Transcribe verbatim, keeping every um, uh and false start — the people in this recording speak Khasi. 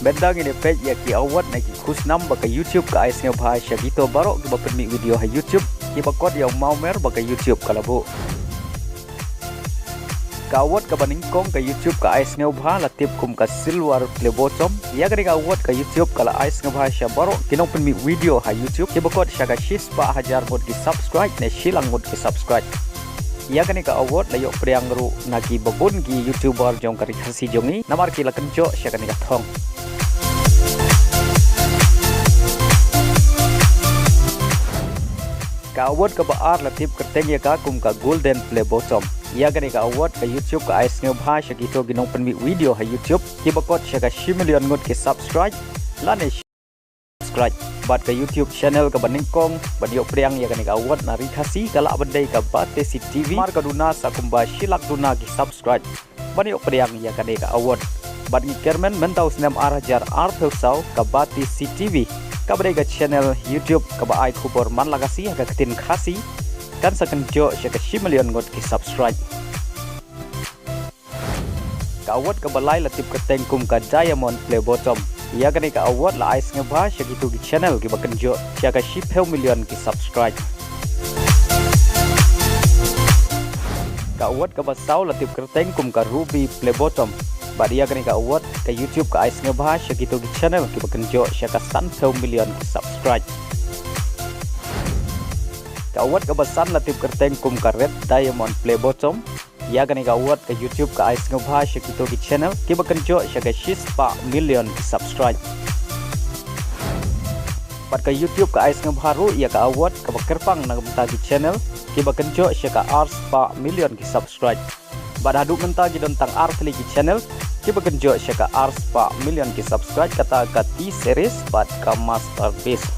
Mynta ngin ïa peit ïa ki award na ki khusnam ba ka YouTube ka ai sngewbha sha kito baroh kiba pynmih video ha YouTube, kiba kot ïa u mawmer ba ka YouTube ka la buh. Ka award kaba nyngkong ka YouTube ka ai sngewbha la tip kum ka Silver Play Bottom. Ïa kane ka award ka YouTube ka la ai sngewbha sha baroh ki nongpynmih video ha YouTube kiba kot sha ka shispah hajar ngut ki subscribe ne shilak ngut ki subscribe. Ïa kane ka award la ïoh pdiang ruh na kiba bun ki YouTuber jong ka Ri Khasi jong ngi namar ki la kynjoh sha kane ka thong. Ka award kaba ar la tip kyrteng ïa ka kum ka Golden Play Bottom. Ïa kane ka award ka YouTube ka ai sngewbha sha kito ki nongpynmih video ha YouTube kiba kot sha ka shi million ngut ki subscribe lane subscribe. Bad ka YouTube channel kaba nyngkong ban ïoh pdiang ïa kane ka award na Ri Khasi ka lah ban dei ka Batesi TV namar ka duna sa kumba shilak duna ki subscribe ban ïoh pdiang ïa kane ka award. Bad ngi kyrmen mynta u snem ar hajar arphew saw ka Batesi TV kaba dei ka channel YouTube kaba ai khubor man la ka sngi ha ka ktien Khasi kan sa kynjoh sha ka shi million ngut ki subscribe. Ka award kaba lai la tip kyrteng kum ka Diamond Play Bottom. Ïa kane ka award la ai sngewbha sha kito ki channel kiba kynjoh sha ka shiphew million ki subscribe. Ka award kaba saw la tip kyrteng kum ka Ruby Play Bottom. Bad ïa kane ka award ka YouTube ka ai sngewbha sha kito ki channel kiba kynjoh sha ka sanphew million ki subscribe. Ka award kaba san la tip kyrteng kum ka Red Diamond Play Bottom. Ïa kane ka award ka YouTube ka ai sngewbha sha kito ki channel kiba kynjoh sha ka shispah million ki subscribe. Bad ka YouTube ka ai sngewbha ruh ïa ka award kaba kyrpang na ka bynta ki channel kiba kynjoh sha ka arspah million ki subscribe. Bad haduh mynta ki don tang ar tylli ki channel kiba kynjoh sha ka arspah million ki subscribe, kata ka T-Series bad ka Master Beast.